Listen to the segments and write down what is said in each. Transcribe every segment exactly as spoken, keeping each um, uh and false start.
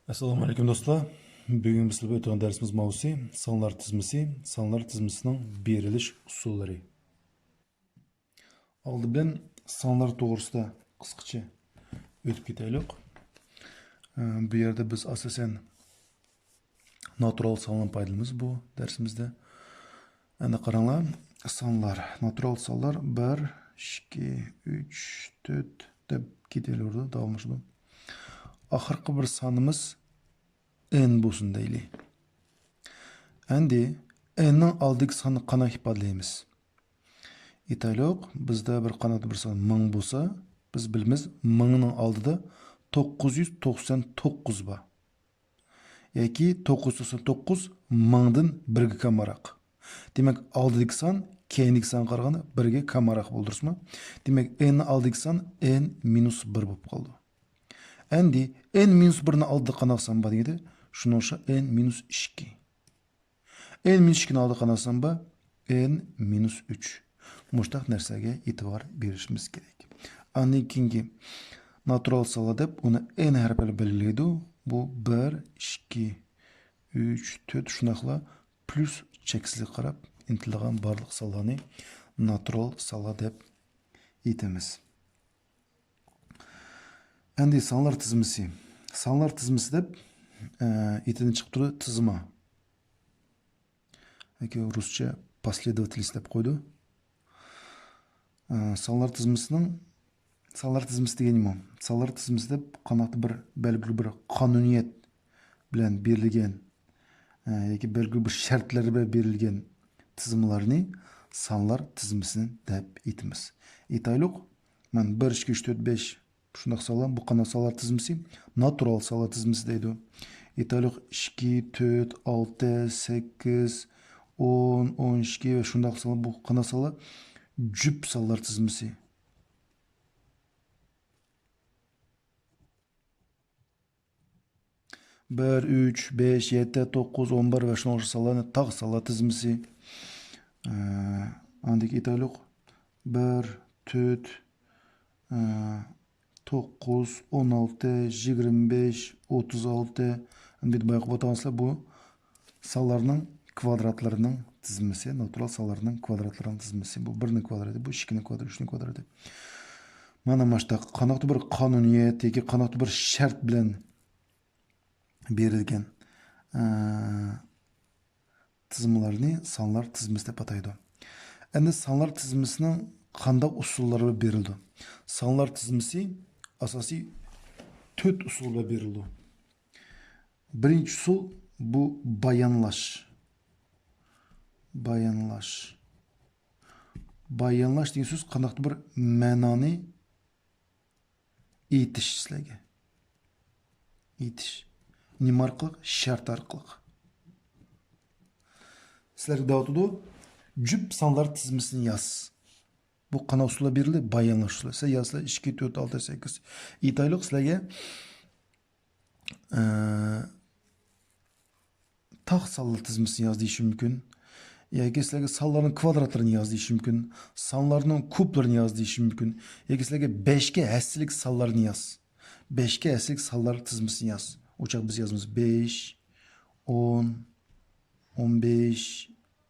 ئەسسالامۇ ئەلەيكۇم دوستلار. بۈگۈن بىز ئۆتىدىغان دەرسىمىز ماۋۇسى، سانلار تىزمىسى، سانلار تىزمىسىنىڭ بېرىلىش ئۇسۇللىرى. ئالدى بىلەن سانلار توغرىسىدا قىسقىچە ئۆتۈپ كېتەيلۇق. ئە، بۇ يەردە بىز ئاساسەن ناتۇرال سانلارنى پايدىلىنىمىز بۇ دەرسىمىزدە. ئەندى قاراڭلار، سانلار، ناتۇرال سانلار بىر، ئىككى، ئۈچ، تۆت دەپ كېتىۋېرىدۇ، داۋاملىشىدۇ. ئاخىرقى بىر سانىمىز ئېن بولسۇن دەيلى. ئەندى ئېننىڭ ئالدىدىكى ساننى قانداق ئىپادىلەيمىز؟ ئېيتايلۇق، بىزدە بىر قانداق بىر سان مىڭ بولسا، بىز بىلىمىز، مىڭنىڭ ئالدىدا توققۇز يۈز توقسان توققۇز بار. ياكى توققۇز يۈز توقسان توققۇز مىڭدىن بىرگە كامراق. دېمەك، ئالدىدىكى سان كەينىدىكى سانغا قارىغاندا بىرگە كامراق بولدى، دۇرۇسمۇ؟ دېمەك، ئېننىڭ ئالدىدىكى سان ئېن مىنۇس بىر بولۇپ قالدى. ئەندى ئېن مىنۇس بىرنىڭ ئالدىدا قانداق سان بار دېگەندە، شۇنىڭ ئوخشاش ئېن مىنۇس ئىككى. ئېن مىنۇس ئىككىنىڭ ئالدىدا قانداق سان بار؟ ئېن مىنۇس ئۈچ. مۇشۇنداق نەرسىلەرگە ئېتىبار بېرىشىمىز كېرەك. ئاندىن كېيىنكى ناتۇرال سانلار دەپ ئۇنى ئېن ھەرپى بىلەن بەلگىلەيدۇ. بۇ بىر، ئىككى، ئۈچ، تۆت، شۇنداقلا پلۇس چەكسىزلىككە قاراپ ئىنتىلىدىغان بارلىق سانلارنى ناتۇرال سانلار دەپ ئېيتىمىز. ئەندى سانلار تىزمىسى. سانلار تىزمىسى دەپ، ئە، ئېتىدىن چىقىپ تۇرىدۇ تىزما. ياكى رۇسچە последовательность دەپ قويىدۇ. ئە، سانلار تىزمىسىنىڭ، سانلار تىزمىسى دېگەن نېمە؟ سانلار تىزمىسى دەپ قانداقتۇر بىر بەلگىلىك بىر قانۇنىيەت بىلەن بېرىلگەن، ئە، ياكى بەلگىلىك بىر شەرتلەر بىلەن بېرىلگەن تىزمىلارنى سانلار تىزمىسى دەپ ئېيتىمىز. ئېيتايلۇق، مانا بىر، ئىككى، ئۈچ، تۆت، بەش، شۇنداق سانلار، بۇ قانداق سانلار تىزمىسى؟ ناتۇرال سانلار تىزمىسى دەيدۇ. ئېيتايلۇق، ئىككى، تۆت، ئالتە، سەككىز، ئون، ئون ئىككى ۋە شۇنداق سانلار، بۇ قانداق سانلار؟ جۈپ سانلار تىزمىسى. بىر، ئۈچ، بەش، يەتتە، توققۇز، ئون بىر ۋە شۇنىڭغا ئوخشاش سانلارنى تاغ سانلار تىزمىسى. ئە، ئاندىن كېيىن ئېيتايلۇق، بىر، تۆت، ئە، توققۇز، ئون ئالتە، يىگىرمە بەش، ئوتتۇز ئالتە. ئەمدى بايقاپ ئولتۇرغانسىلەر، بۇ سانلارنىڭ كۋادراتلىرىنىڭ تىزمىسى، ناتۇرال سانلارنىڭ كۋادراتلىرىنىڭ تىزمىسى. بۇ بىرنىڭ كۋادراتى، بۇ ئىككىنىڭ كۋادراتى، ئۈچنىڭ كۋادراتى. مانا مۇشۇنداق قانداقتۇر بىر قانۇنىيەت ياكى قانداقتۇر بىر شەرت بىلەن بېرىلگەن، ئە، تىزمىلارنى سانلار تىزمىسى دەپ ئاتايدۇ. ئەمدى سانلار تىزمىسىنىڭ قانداق ئۇسۇللىرى بىلەن بېرىلىدۇ؟ سانلار تىزمىسى ئاساسىي تۆت ئۇسۇل بىلەن بېرىلىدۇ. بىرىنچى ئۇسۇل بۇ بايانلاش. بايانلاش. بايانلاش دېگەن سۆز قانداقتۇر بىر مەنانى ئېيتىش سىلەرگە. ئېيتىش. نېمە ئارقىلىق؟ شەرت ئارقىلىق. سىلەرگە دەۋاتىدۇ، جۈپ سانلار تىزمىسىنى ياز. بۇ قانداق ئۇسۇلدا بېرىلدى؟ بايانلاش ئۇسۇلى. سىلەر يازسىلەر، ئىككى، تۆت، ئالتە، سەككىز. ئېيتايلۇق سىلەرگە، ئە، تاغ سانلار تىزمىسىنى ياز دېيىشى مۇمكىن. ياكى سىلەرگە سانلارنىڭ كۋادراتلىرىنى ياز دېيىشى مۇمكىن. سانلارنىڭ كۇبلىرىنى ياز دېيىشى مۇمكىن. ياكى سىلەرگە بەشكە ھەسسىلىك سانلارنى ياز. بەشكە ھەسسىلىك سانلار تىزمىسىنى ياز. ئۇ چاغ بىز يازىمىز بەش، ئون، ئون بەش،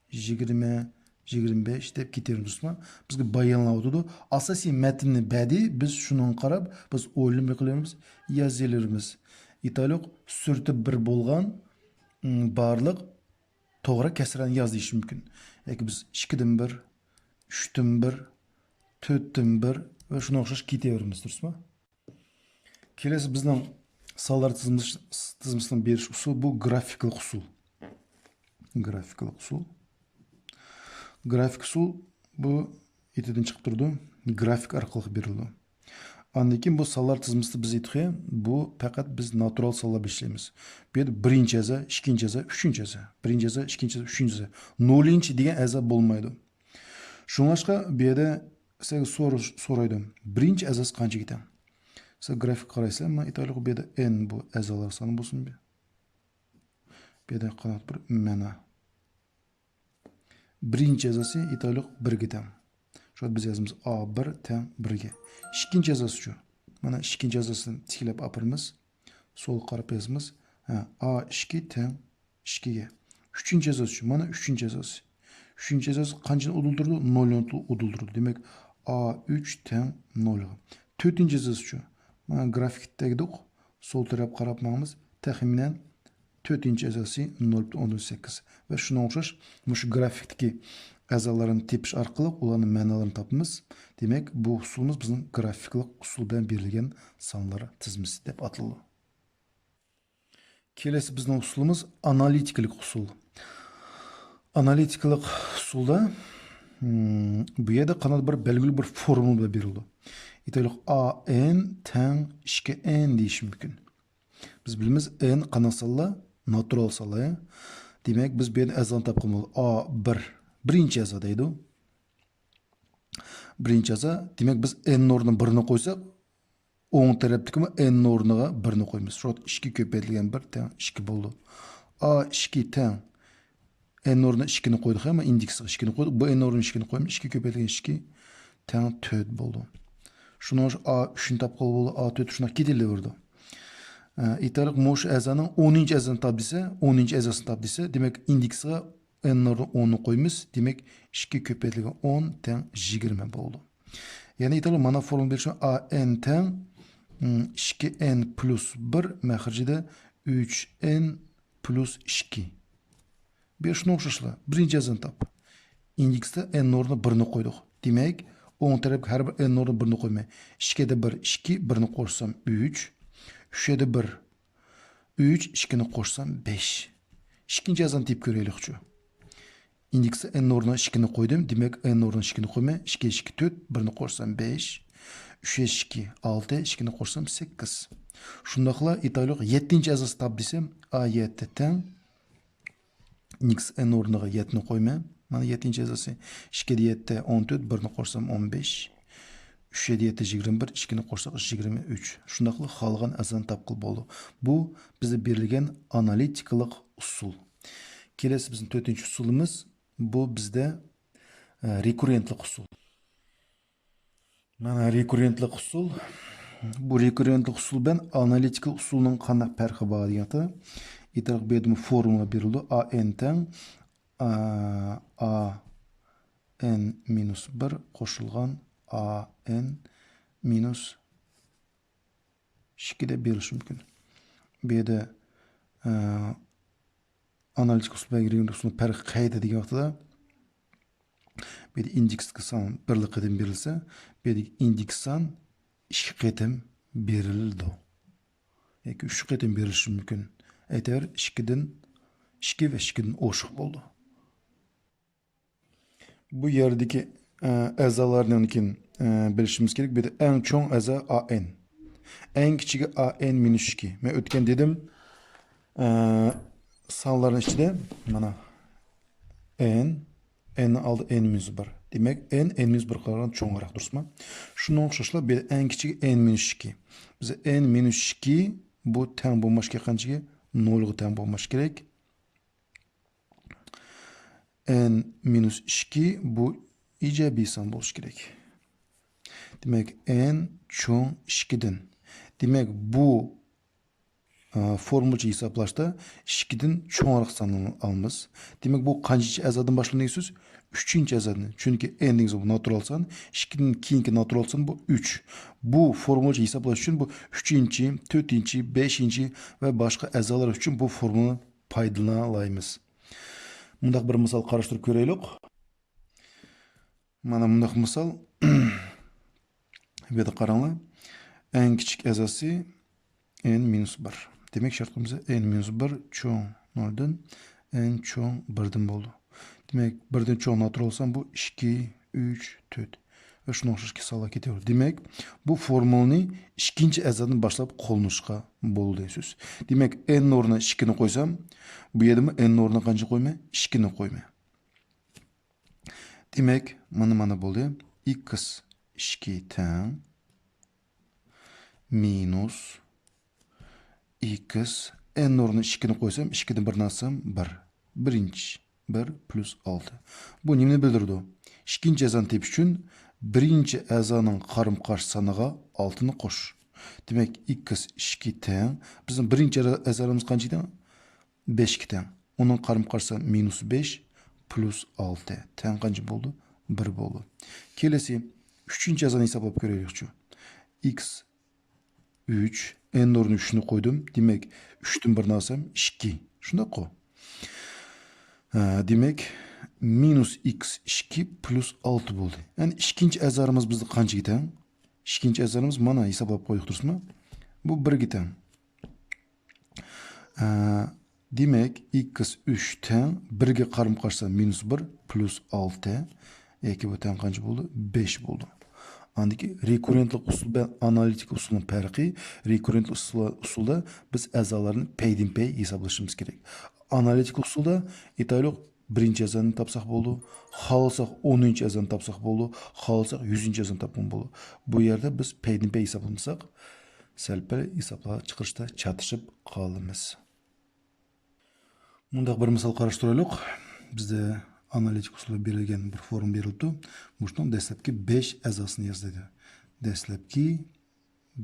يىگىرمە، يىگىرمە بەش دەپ كېتىۋېرىمىز، دوستلار. بىزگە بايانلاۋاتىدۇ. ئاساسىي مەتننى بەردى، بىز شۇنىڭغا قاراپ، بىز ئويلىنىپ قىلىمىز، يازىۋېرىمىز. ئېيتايلۇق، سۈرىتى بىر بولغان، م، بارلىق توغرا كەسرەنى ياز دېيىشى مۇمكىن. ياكى بىز ئىككىدىن بىر، ئۈچتىن بىر، تۆتتىن بىر ۋە شۇنىڭغا ئوخشاش كېتىۋېرىمىز، دۇرۇسمۇ؟ كېلەسى بىزنىڭ سانلار تىزمىسى، تىزمىسىنىڭ بېرىش ئۇسۇلى بۇ گرافىكلىق ئۇسۇل. گرافىكلىق ئۇسۇل. گرافىك ئۇسۇل بۇ ئېتىدىن چىقىپ تۇرىدۇ. گرافىك ئارقىلىق بېرىلىدۇ. ئاندىن كېيىن بۇ سانلار تىزمىسىدا بىز ئېيتقى، بۇ پەقەت بىز ناتۇرال سانلار بىلەن ئىشلەيمىز. بۇ يەردە بىرىنچى ئەزا، ئىككىنچى ئەزا، ئۈچىنچى ئەزا، بىرىنچى ئەزا، ئىككىنچى ئەزا، ئۈچىنچى ئەزا، نولىنچى دېگەن ئەزا بولمايدۇ. شۇڭلاشقا بۇ يەردە سىلەرگە سور-، سورايدۇ. بىرىنچى ئەزاسى قانچىگە تەڭ؟ سىلەر گرافىكقا قارايسىلەر، مانا ئېيتايلۇق، بۇ يەردە ئېن بۇ ئەزالار سانى بولسۇن بۇ. بۇ يەردە قانداق بىر مەنا. بىرىنچى ئەزاسى ئېيتايلۇق بىرگە تەڭ. شۇڭا بىز يازىمىز ئا بىر تەڭ بىرگە. ئىككىنچى ئەزاسىچۇ؟ مانا ئىككىنچى ئەزاسىنى تىكلەپ ئاپىرىمىز. سولغا قاراپ يازىمىز. ھە، ئا ئىككى تەڭ ئىككىگە. ئۈچىنچى ئەزاسى شۇ. مانا ئۈچىنچى ئەزاسى. ئۈچىنچى ئەزاسى قانچىنى ئۇدۇلدۇرىدۇ؟ نولنى ئۇدۇلدۇرىدۇ. دېمەك، ئا ئۈچ تەڭ نولغا. تۆتىنچى ئەزاسى شۇ. مانا گرافىكتا دېدۇق. سول تەرەپ قاراپ ماڭىمىز. تەخمىنەن تۆتىنچى ئەزاسى نول پۈتۈن ئوندىن سەككىز. ۋە شۇنىڭغا ئوخشاش مۇشۇ گرافىكتىكى ئەزالارنى تېپىش ئارقىلىق ئۇلارنىڭ مەنالىرىنى تاپىمىز. دېمەك، بۇ ئۇسۇلىمىز بىزنىڭ گرافىكلىق ئۇسۇل بىلەن بېرىلگەن سانلار تىزمىسى دەپ ئاتىلىدۇ. كېلەسى بىزنىڭ ئۇسۇلىمىز ئانالىتىكىلىق ئۇسۇل. ئانالىتىكىلىق ئۇسۇلدا، مم، بۇ يەردە قانداق بىر بەلگىلىك بىر فورمۇلا بىلەن بېرىلىدۇ. ئېيتايلىق، ئا ئېن تەڭ ئىككى ئېن دېيىش مۇمكىن. بىز بىلىمىز، ئېن قانداق سانلار؟ ناتۇرال سانلار. دېمەك، بىز بۇ يەردە ئەزالارنى تاپقىلى بولىدۇ. ئا بىر، بىرىنچى ئەزا دەيدۇ. بىرىنچى ئەزا. دېمەك، بىز ئېننىڭ ئورنىغا بىرنى قويساق، ئوڭ تەرەپتىكىمۇ ئېننىڭ ئورنىغا بىرنى قويىمىز. شۇ ۋاقىت ئىككى كۆپەيتىلگەن بىر تەڭ ئىككى بولىدۇ. ئا ئىككى تەڭ ئېننىڭ ئورنىغا ئىككىنى قويدۇق، ھەممە ئىندېكسىغا ئىككىنى قويدۇق. بۇ ئېننىڭ ئورنىغا ئىككىنى قويىمىز. ئىككى كۆپەيتىلگەن ئىككى تەڭ تۆت بولىدۇ. شۇنىڭ ئۈچۈن ئا ئۈچنى تاپقىلى بولىدۇ، ئا تۆت شۇنداق كېتىلىۋېرىدۇ. ئە، ئېيتايلىق، مۇشۇ ئەزانىڭ ئونىنچى ئەزاسىنى تاپ دېسە، ئونىنچى ئەزاسىنى تاپ دېسە، دېمەك، ئىندېكسىغا ئېننىڭ ئورنىغا ئوننى قويىمىز. دېمەك، ئىككى كۆپەيتىلگەن ئون تەڭ يىگىرمە بولىدۇ. يەنى ئېيتايلى، مانا فورمۇلا بېرىشىم، ئا ئېن تەڭ، ئىم، ئىككى ئېن پلۇس بىر مەخرىجىدە ئۈچ ئېن پلۇس ئىككى. بۇ شۇنىڭغا ئوخشاشلا. بىرىنچى ئەزانى تاپ. ئىندېكستا ئېننىڭ ئورنىغا بىرنى قويدۇق. دېمەك، ئوڭ تەرەپكە ھەر بىر ئېننىڭ ئورنىغا بىرنى قويىمەن. ئىككىدە بىر، ئىككى، بىرنى قوشسام ئۈچ. ئۈچتە بىر، ئۈچ، ئىككىنى قوشسام بەش. ئىككىنچى ئەزانى تېپىپ كۆرەيلىكچۇ. ئىندېكستا ئېننىڭ ئورنىغا ئىككىنى قويدۇم. دېمەك، ئېننىڭ ئورنىغا ئىككىنى قويىمەن. ئىككى، ئىككى، تۆت، بىرنى قوشسام بەش. ئۈچ، ئىككى، ئالتە، ئىككىنى قوشسام سەككىز. شۇنداقلا ئېيتايلىق، يەتتىنچى ئەزاسى تاپ دېسەم، ئا يەتتە تەڭ ئىندېكس ئېن ئورنىغا يەتتىنى قويىمەن. مانا يەتتىنچى ئەزاسى. ئىككىدە يەتتە، ئون تۆت، بىرنى قوشسام ئون بەش. ئۈچتە يەتتە، يىگىرمە بىر، ئىككىنى قوشساق يىگىرمە ئۈچ. شۇنداقلا خالىغان ئەزانى تاپقىلى بولىدۇ. بۇ بىزدە بېرىلگەن ئانالىتىكىلىق ئۇسۇل. كېلەسى بىزنىڭ تۆتىنچى ئۇسۇلىمىز، بۇ بىزدە، ئە، رېكۇررېنتلىق ئۇسۇل. مانا رېكۇررېنتلىق ئۇسۇل. بۇ رېكۇررېنتلىق ئۇسۇل بىلەن ئانالىتىكىلىق ئۇسۇلنىڭ قانداق پەرقى بار دېگەندە، ئېيتايلىق، بۇ يەردىمۇ فورمۇلا بېرىلىدۇ. ئا ئېن تەڭ، ئا، ئا ئېن مىنۇس بىر قوشۇلغان ئا ئېن مىنۇس ئىككى دەپ بېرىلىشى مۇمكىن. بۇ يەردە، ئە، ئانالىتىك ئۇسۇل بىلەن رېكۇررېنت ئۇسۇلنىڭ پەرقى قەيەردە دېگەن ۋاقتىدا، بۇ يەردە ئىندېكسلىق سان بىرلا قېتىم بېرىلسە، بۇ يەردىكى ئىندېكس سان ئىككى قېتىم بېرىلىدۇ. ياكى ئۈچ قېتىم بېرىلىشى مۇمكىن. ئەيتەۋەر، ئىككىدىن، ئىككى ۋە ئىككىدىن ئوشۇق بولىدۇ. بۇ يەردىكى، ئە، ئەزالارنىڭكىن، ئە، بىلىشىمىز كېرەك. بۇ يەردە ئەڭ چوڭ ئەزا ئا ئېن. ئەڭ كىچىكى ئا ئېن مىنۇس ئىككى. مەن ئۆتكەن دېدىم، ئە، سانلارنىڭ ئىچىدە مانا ئېن، ئېننىڭ ئالدى ئېن مىنۇس بىر. دېمەك، ئېن، ئېن مىنۇس بىرگە قارىغاندا چوڭراق، دۇرۇسمۇ؟ شۇنىڭغا ئوخشاشلا بۇ يەردە ئەڭ كىچىكى ئېن مىنۇس ئىككى. بىز ئېن مىنۇس ئىككى، بۇ تەڭ بولماس كېرەك قانچىگە؟ نولغا تەڭ بولماس كېرەك. ئېن مىنۇس ئىككى بۇ ئىجابىي سان بولۇشى كېرەك. دېمەك، ئېن چوڭ ئىككىدىن. دېمەك، بۇ، ئە، فورمۇلىچە ھېسابلاشتا ئىككىدىن چوڭراق ساننى ئالىمىز. دېمەك، بۇ قانچىنچى ئەزادىن باشلىنىدۇ دەيسىز؟ ئۈچىنچى ئەزادىن. چۈنكى ئېن دېگىنىمىز بۇ ناتۇرال سان، ئىككىدىن كېيىنكى ناتۇرال سان بۇ ئۈچ. بۇ فورمۇلىچە ھېسابلاش ئۈچۈن بۇ ئۈچىنچى، تۆتىنچى، بەشىنچى ۋە باشقا ئەزالار ئۈچۈن بۇ فورمۇلىنى پايدىلىنالايمىز. مۇنداق بىر مىسال قاراشتۇرۇپ كۆرەيلۇق. مانا مۇنداق مىسال. بۇ يەردە قاراڭلار. ئەڭ كىچىك ئەزاسى ئېن مىنۇس بىر. دېمەك، شەرتىمىز ئېن مىنۇس بىر چوڭ نولدىن، ئېن چوڭ بىردىن بولىدۇ. دېمەك، بىردىن چوڭ ناتۇرال سان بۇ ئىككى، ئۈچ، تۆت ۋە شۇنىڭغا ئوخشاش سانلار كېتىۋېرىدۇ. دېمەك، بۇ فورمۇلىنى ئىككىنچى ئەزادىن باشلاپ قوللىنىشقا بولىدۇ دەيسىز. دېمەك، ئېن ئورنىغا ئىككىنى قويسام، بۇ يەردىمۇ ئېن ئورنىغا قانچە قويىمەن؟ ئىككىنى قويىمەن. دېمەك، مانا، مانا بولدى. ئىكس ئىككى تەڭ مىنۇس ئىكس، ئېن ئورنىغا ئىككىنى قويسام، ئىككىدىن بىرنى ئالسام، بىر. بىرىنچى، بىر پلۇس ئالتە. بۇ نېمىنى بىلدۈرىدۇ؟ ئىككىنچى ئەزانى تېپىش ئۈچۈن بىرىنچى ئەزانىڭ قارىمۇقارشى سانىغا ئالتىنى قوش. دېمەك، ئىكس ئىككى تەڭ. بىزنىڭ بىرىنچى ئەزالىرىمىز قانچە ئىدى؟ بەشكە تەڭ. ئۇنىڭ قارىمۇ قارىسا مىنۇس بەش پلۇس ئالتە. تەڭ قانچە بولدى؟ بىر بولدى. كېلىسى ئۈچىنچى ئەزانى ھېسابلاپ كۆرەيلىكچۇ. ئىكس ئۈچ، ئېن ئورنىغا ئۈچنى قويدۇم. دېمەك، ئۈچتىن بىرنى ئالسام ئىككى. شۇنداققۇ؟ ھە، دېمەك، مىنۇس ئىكس ئىككى پلۇس ئالتە بولدى. يەنى ئىككىنچى ئەزالىرىمىز بىزدە قانچىگە تەڭ؟ ئىككىنچى ئەزالىرىمىز مانا ھېسابلاپ قويدۇق، دۇرۇسمۇ؟ بۇ بىرگە تەڭ. ھە، دېمەك، ئىكس ئۈچ تەڭ بىرگە قارىمۇ قارىسا مىنۇس بىر پلۇس ئالتە ياكى بۇ تەڭ قانچە بولدى؟ بەش بولدى. ئاندىكى رېكۇررېنتلىق ئۇسۇل بىلەن ئانالىتىك ئۇسۇلنىڭ پەرقى، رېكۇررېنت ئۇسۇل-، ئۇسۇلدا بىز ئەزالارنى پەيدىنپەي ھېسابلىشىمىز كېرەك. ئانالىتىك ئۇسۇلدا ئېيتايلۇق، بىرىنچى ئەزانى تاپساق بولدى، خالىساق ئونىنچى ئەزانى تاپساق بولدى، خالىساق يۈزىنچى ئەزانى تاپقىمۇ بولدى. بۇ يەردە بىز پەيدىنپەي ھېسابلىمىساق، سەل-پەل ھېسابلار چىقىرىشتا چاتىشىپ قالىمىز. مۇنداق بىر مىسال قاراشتۇرايلۇق. بىزدە ئانالىتىك ئۇسۇلدا بېرىلگەن بىر فورمۇلا بېرىلىپتۇ. مۇشۇنىڭ دەسلەپكى بەش ئەزاسىنى ياز دەيدۇ. دەسلەپكى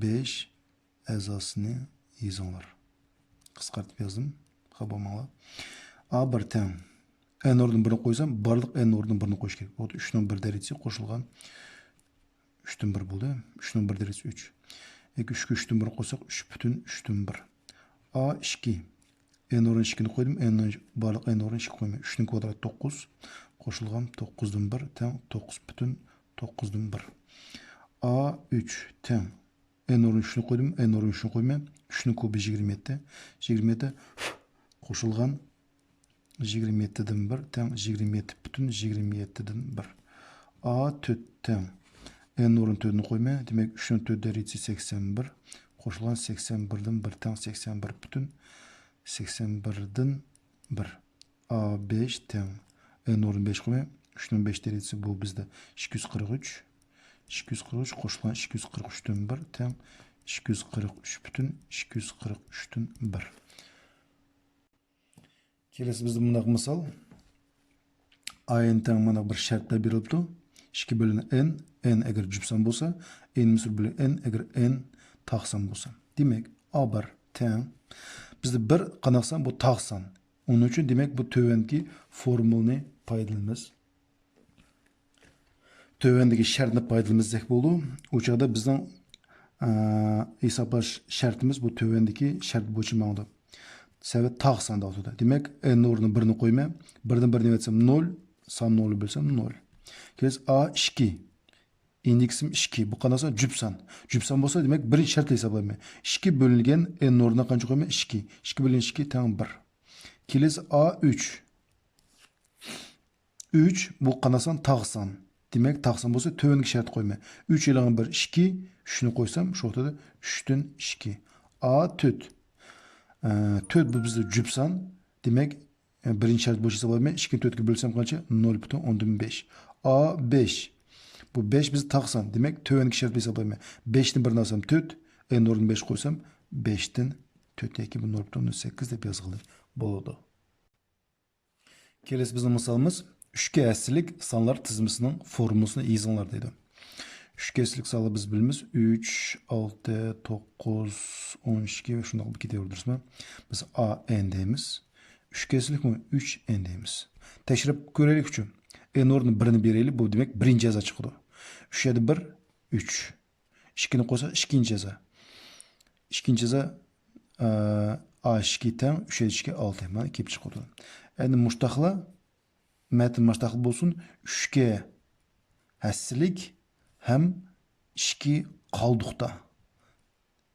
بەش ئەزاسىنى يېزىڭلار. قىسقارتىپ يازدىم. خاپا بولماڭلار. ئا بىر تەڭ. ئېن ئورنىغا بىرنى قويسام، بارلىق ئېن ئورنىغا بىرنى قويۇش كېرەك. بولدى، ئۈچنىڭ بىر دەرىجىسى قوشۇلغان ئۈچتىن بىر بولدى. ئۈچنىڭ بىر دەرىجىسى ئۈچ. ياكى ئۈچكە ئۈچتىن بىرنى قويساق، ئۈچ پۈتۈن ئۈچتىن بىر. ئا ئىككى. ئېن ئورنىغا ئىككىنى قويدۇم. ئېن ئورنىغا، بارلىق ئېن ئورنىغا ئىككى قويماي. ئۈچنىڭ كۋادراتى توققۇز. قوشۇلغان توققۇزدىن بىر تەڭ توققۇز پۈتۈن توققۇزدىن بىر. ئا ئۈچ تەڭ. ئېن ئورنىغا ئۈچنى قويدۇم. ئېن ئورنىغا ئۈچنى قويماي. ئۈچنىڭ كۇبى يىگىرمە يەتتە. يىگىرمە يەتتە قوشۇلغان يىگىرمە يەتتىدىن بىر تەڭ يىگىرمە يەتتە پۈتۈن يىگىرمە يەتتىدىن بىر. ئا تۆت تەڭ. ئېن ئورنىغا تۆتنى قويماي. دېمەك، ئۈچنىڭ تۆت دەرىجىسى سەكسەن بىر. قوشۇلغان سەكسەن بىردىن بىر تەڭ سەكسەن بىر پۈتۈن سەكسەن بىردىن بىر. ئا بەش تەڭ. ئېن ئورنىغا بەش قويماي. ئۈچنىڭ بەش دەرىجىسى بۇ بىزدە ئىككى يۈز قىرىق ئۈچ. ئىككى يۈز قىرىق ئۈچ قوشۇلغان ئىككى يۈز قىرىق ئۈچتىن بىر تەڭ ئىككى يۈز قىرىق ئۈچ پۈتۈن ئىككى يۈز قىرىق ئۈچتىن بىر. كېلىسى بىزدە مۇنداق مىسال. ئا ئېن تەڭ مانا بىر شەرتلەر بېرىلىپتۇ. ئىككى بۆلۈنگەن ئېن، ئېن ئەگەر جۈپ سان بولسا، ئېن مىنۇس بىر بۆلۈنگەن ئېن ئەگەر ئېن تاق سان بولسا. دېمەك، ئا بىر تەڭ. بىزدە بىر قانداق سان؟ بۇ تاق سان. ئۇنىڭ ئۈچۈن، دېمەك، بۇ تۆۋەندىكى فورمۇلىنى پايدىلىنىمىز. تۆۋەندىكى شەرتنى پايدىلىنىمىز دېسەك بولىدۇ. ئۇ چاغدا بىزنىڭ، ئە، ھېسابلاش شەرتىمىز بۇ تۆۋەندىكى شەرت بويىچە ماڭىدۇ. سەۋەب تاق ساندا ئوتتۇرىدا. دېمەك، ئېن ئورنىغا بىرنى قويىمەن. بىردىن بىرنى ئەۋەتسەم نول، سان نولنى بۆلسەم نول. كېلىسى ئا ئىككى. ئىندېكسىم ئىككى. بۇ قانداق سان؟ جۈپ سان. جۈپ سان بولسا، دېمەك، بىرىنچى شەرتنى ھېسابلايمەن. ئىككى بۆلۈنگەن ئېن ئورنىغا قانچە قويىمەن؟ ئىككى. ئىككى بۆلۈنگەن ئىككى تەڭ بىر. كېلىسى ئا ئۈچ. ئۈچ، بۇ قانداق سان؟ تاق سان. دېمەك، تاق سان بولسا، تۆۋەندىكى شەرتنى قويىمەن. ئۈچ ئېلىڭ بىر، ئىككى، ئۈچنى قويسام، شۇ ۋاقىتتا ئۈچتىن ئىككى. ئا تۆت. ئە، تۆت بۇ بىزدە جۈپ سان. دېمەك، ئە، بىرىنچى شەرت بويىچە ھېسابلايمەن. ئىككىنى تۆتكە بۆلسەم قانچە؟ نول پۈتۈن ئوندىن بەش. ئا بەش. بۇ بەش بىزدە تاق سان. دېمەك، تۆۋەندىكى شەرت بويىچە ھېسابلايمەن. بەشتىن بىرنى ئالسام تۆت، ئېن ئورنىغا بەش قويسام، بەشتىن تۆت ياكى بۇ نول پۈتۈن ئوندىن سەككىز دەپ يازغىلى بولىدۇ. كېلىسى بىزنىڭ مىسالىمىز ئۈچكە ھەسسىلىك سانلار تىزمىسىنىڭ فورمۇلىسىنى يېزىڭلار دەيدۇ. ئۈچكە ھەسسىلىك سانلار بىز بىلىمىز، ئۈچ، ئالتە، توققۇز، ئون ئىككى ۋە شۇنداق بولۇپ كېتىۋېرىدۇ، دۇرۇسمۇ؟ بىز ئا ئېن دەيمىز. ئۈچكە ھەسسىلىكمۇ؟ ئۈچ ئېن دەيمىز. تەكشۈرۈپ كۆرەيلىكچۇ. ئېن ئورنىدا بىرنى بېرەيلى، بۇ دېمەك بىرىنچى ئەزا چىقىدۇ. ئۈچ يەردە بىر، ئۈچ. ئىككىنى قويسا ئىككىنچى ئەزا. ئىككىنچى ئەزا، ئە، ئا ئىككى تەڭ ئۈچ ئىككى ئالتە. مانا كېلىپ چىقىدۇ. ئەمدى مۇشتاقلا، مەتن مۇشتاقلا بولسۇن، ئۈچكە ھەسسىلىك ھەم ئىككى قالدۇقتا.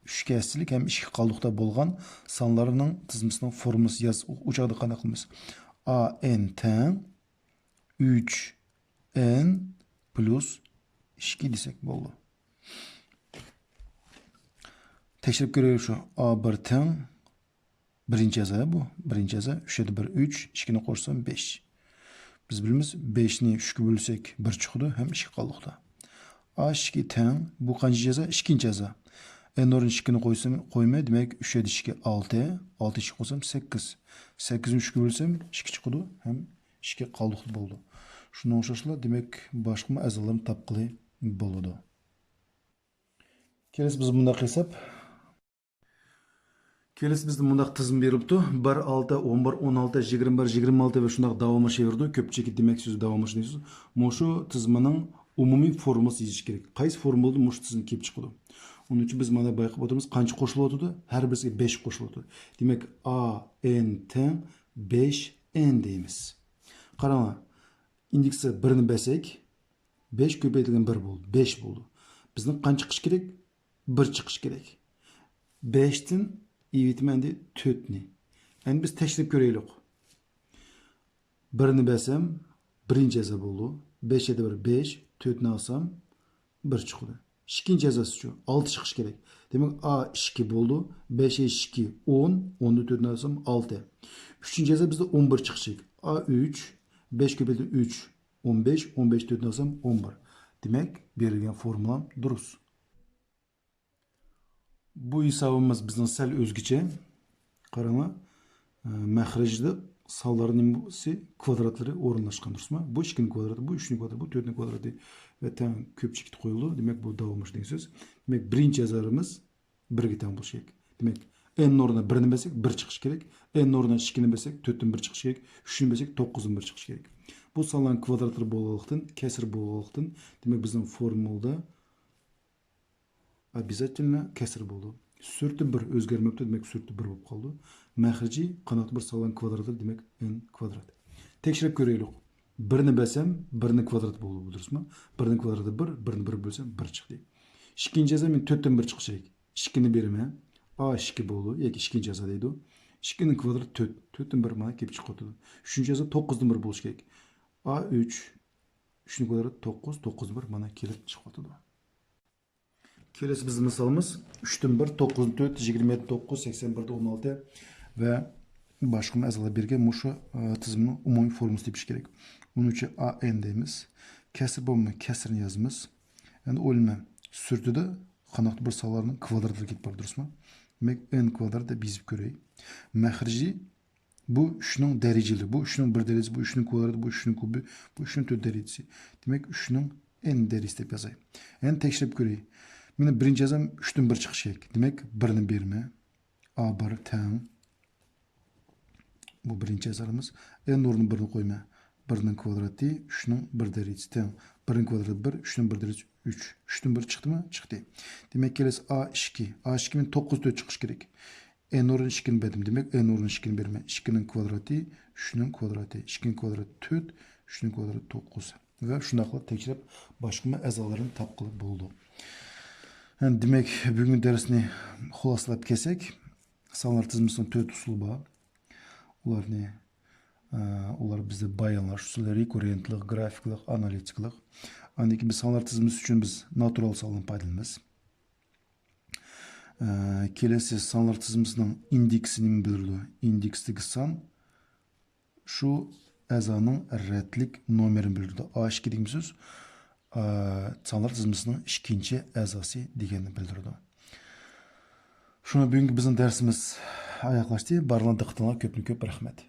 ئۈچكە ھەسسىلىك ھەم ئىككى قالدۇقتا بولغان سانلارنىڭ تىزمىسىنىڭ فورمۇلىسى ياز. ئۇ چاغدا قانداق قىلىمىز؟ ئا ئېن تەڭ ئۈچ ئېن پلۇس ئىككى دېسەك بولدى. تەكشۈرۈپ كۆرەيلى شۇ. ئا بىر تەڭ بىرىنچى ئەزا بۇ. بىرىنچى ئەزا. ئۈچ يەردە بىر، ئۈچ، ئىككىنى قوشسام بەش. بىز بىلىمىز، بەشنى ئۈچكە بۆلسەك بىر چىقىدۇ ھەم ئىككى قالدۇقتا. ئا ئىككى تەڭ، بۇ قانچىنچى ئەزا؟ ئىككىنچى ئەزا. ئېن ئورنىغا ئىككىنى قويسام، قويماي، دېمەك، ئۈچ يەردە ئىككى ئالتە، ئالتە ئىككىگە قويسام سەككىز. سەككىزنى ئۈچكە بۆلسەم ئىككى چىقىدۇ ھەم ئىككى قالدۇقتا بولىدۇ. شۇنىڭغا ئوخشاشلا، دېمەك، باشقىمۇ ئەزالارنى تاپقىلى بولىدۇ. كېلىسى بىز مۇنداق ھېساب. كېلىسى بىزدە مۇنداق تىزىم بېرىپتۇ. بىر، ئالتە، ئون بىر، ئون ئالتە، يىگىرمە بىر، يىگىرمە ئالتە ۋە شۇنداق داۋاملىشىۋېرىدۇ. كۆپچىلىككە دېمەك سۆزى داۋاملىشىۋېرىدۇ. مۇشۇ تىزىمنىڭ ئومۇمىي فورمۇلىسى يېزىش كېرەك. قايسى فورمۇلىدا مۇشۇ تىزىم كېلىپ چىقىدۇ؟ ئۇنىڭ ئۈچۈن بىز مانا بايقاپ ئولتۇرىمىز، قانچە قوشۇلۇۋاتىدۇ؟ ھەر بىرسىگە بەش قوشۇلۇۋاتىدۇ. دېمەك، A N تەڭ بەش N دەيمىز. قاراڭلار، ئىندېكسى بىرنى بەرسەك، بەش كۆپەيتىلگەن بىر بولدى، بەش بولدى. بىزنىڭ قانچە چىقىشى كېرەك؟ بىر چىقىشى كېرەك. بەشتىن ئېلىۋېتىمەن ئەمدى تۆتنى. ئەمدى بىز تەكشۈرۈپ كۆرەيلى. بىرنى بەرسەم، بىرىنچى ئەزا بولدى. بەش يەتتە بىر بەش، تۆتنى ئالسام، بىر چىقىدۇ. ئىككىنچى ئەزاسىچۇ؟ ئالتە چىقىشى كېرەك. دېمەك، A ئىككى بولدى. بەش ئىككى ئون، ئوندىن تۆتنى ئالسام، ئالتە. ئۈچىنچى ئەزا بىزدە ئون بىر چىقىشى كېرەك. A ئۈچ، بەش كۆپەيتىلگەن ئۈچ، ئون بەش، ئون بەش تۆتنى ئالسام، ئون بىر. دېمەك، بېرىلگەن فورمۇلام دۇرۇس. بۇ ھېسابىمىز بىزنىڭ سەل ئۆزگىچە. قاراڭلار، ئە، مەخرەجدە سانلار نېمىسى؟ كۋادراتلىرى ئورۇنلاشقان، دۇرۇسمۇ؟ بۇ ئىككىنىڭ كۋادراتى، بۇ ئۈچنىڭ كۋادراتى، بۇ تۆتنىڭ كۋادراتى ۋە تەڭ كۆپچىلىككە قويۇلىدۇ. دېمەك، بۇ داۋاملىشىش دېگەن سۆز. دېمەك، بىرىنچى ئەزالىرىمىز بىرگە تەڭ بولۇشى كېرەك. دېمەك، N ئورنىدا بىرنى بەرسەك، بىر چىقىشى كېرەك. N ئورنىدا ئىككىنى بەرسەك، تۆتتىن بىر چىقىشى كېرەك. ئۈچنى بەرسەك، توققۇزدىن بىر چىقىشى كېرەك. بۇ سانلارنىڭ كۋادراتلىرى بولغانلىقتىن، كەسىر بولغانلىقتىن، دېمەك، بىزنىڭ فورمۇلىدا ئوبيازاتېلنو كەسىر بولىدۇ. سۈرىتى بىر ئۆزگەرمەپتۇ، دېمەك، سۈرىتى بىر بولۇپ قالىدۇ. مەخرىجى قانداقتۇر بىر سانلارنىڭ كۋادراتى، دېمەك، N كۋادرات. تەكشۈرۈپ كۆرەيلى. بىرنى بەرسەم، بىرنىڭ كۋادراتى بولىدۇ، دۇرۇسمۇ؟ بىرنىڭ كۋادراتى بىر، بىرنى بىرگە بۆلسەم، بىر چىقتى. ئىككىنچى ئەزا مەن تۆتتىن بىر چىقىشى كېرەك. ئىككىنى بېرىمەن. A ئىككى بولىدۇ ياكى ئىككىنچى ئەزا دەيدۇ. ئىككىنىڭ كۋادراتى تۆت. تۆتتىن بىر مانا كېلىپ چىقىۋاتىدۇ. ئۈچىنچى ئەزا توققۇزدىن بىر بولۇشى كېرەك. A ئۈچ، ئۈچنىڭ كۋادراتى توققۇز، توققۇزدىن بىر مانا كېلىپ چىقىۋاتىدۇ. كېلىسى بىزنىڭ مىسالىمىز ئۈچتىن بىر، توققۇزدىن تۆت، يىگىرمە يەتتە توققۇز، سەكسەن بىردە ئون ئالتە ۋە باشقىمۇ ئەزالار بەرگەن مۇشۇ، ئە، تىزىمنىڭ ئومۇمىي فورمۇلىسى تېپىش كېرەك. ئۇنىڭ ئۈچۈن A N دەيمىز. كەسىر بولمىغان كەسىرنى يازىمىز. ئەمدى ئويلىما، سۈرىتىدە قانداقتۇر بىر سانلارنىڭ كۋادراتلىرى كېلىپ بار، دۇرۇسمۇ؟ دېمەك، N كۋادرات دەپ يېزىپ كۆرەي. مەخرىجى بۇ ئۈچنىڭ دەرىجىلىرى، بۇ ئۈچنىڭ بىر دەرىجىسى، بۇ ئۈچنىڭ كۋادراتى، بۇ ئۈچنىڭ كۇبى، بۇ ئۈچنىڭ تۆت دەرىجىسى. دېمەك، ئۈچنىڭ N دەرىجىسى دەپ يازاي. ئەمدى تەكشۈرۈپ كۆرەي. مانا بىرىنچى ئەزام ئۈچتىن بىر چىقىشى كېرەك. دېمەك، بىرنى بېرىمەن. A بىر تەڭ. بۇ بىرىنچى ئەزالىرىمىز. N ئورنىغا بىرنى قويىمەن. بىرنىڭ كۋادراتى، ئۈچنىڭ بىر دەرىجىسى تەڭ. بىرنىڭ كۋادراتى بىر، ئۈچنىڭ بىر دەرىجىسى ئۈچ. ئۈچتىن بىر چىقتىمۇ؟ چىقتى. دېمەك، كېلىسى A ئىككى. A ئىككى مەن توققۇز تۆت چىقىشى كېرەك. N ئورنىغا ئىككىنى بەردىم. دېمەك، N ئورنىغا ئىككىنى بېرىمەن. ئىككىنىڭ كۋادراتى، ئۈچنىڭ كۋادراتى. ئىككىنىڭ كۋادراتى تۆت، ئۈچنىڭ كۋادراتى توققۇز. ۋە شۇنداقلا تەكشۈرۈپ باشقىمۇ ئەزالىرىنى تاپقىلى بولىدۇ. ھە، دېمەك، بۈگۈنكى دەرسنى خۇلاسىلاپ كەلسەك، سانلار تىزمىسىنىڭ تۆت ئۇسۇلى بار. ئۇلارنى، ئە، ئۇلار بىزدە بايانلاش ئۇسۇلى، رېكۇررېنتلىق، گرافىكلىق، ئانالىتىكىلىق. ئاندىن كېيىن بىز سانلار تىزمىسى ئۈچۈن بىز ناتۇرال ساندىن پايدىلىنىمىز. ئە، كېلەسى سانلار تىزمىسىنىڭ ئىندېكسى نېمىنى بىلدۈرىدۇ؟ ئىندېكستىكى سان شۇ ئەزانىڭ رەتلىك نومېرىنى بىلدۈرىدۇ. A ئىككى دېگىنىمىز سۆز، ئە، سانلار تىزمىسىنىڭ ئىككىنچى ئەزاسى دېگەننى بىلدۈرىدۇ. شۇنىڭ بىلەن بۈگۈنكى بىزنىڭ دەرسىمىز ئاياغلاشتى. بارلىقىڭلارغا دىققىتىڭلارغا كۆپتىن كۆپ رەھمەت.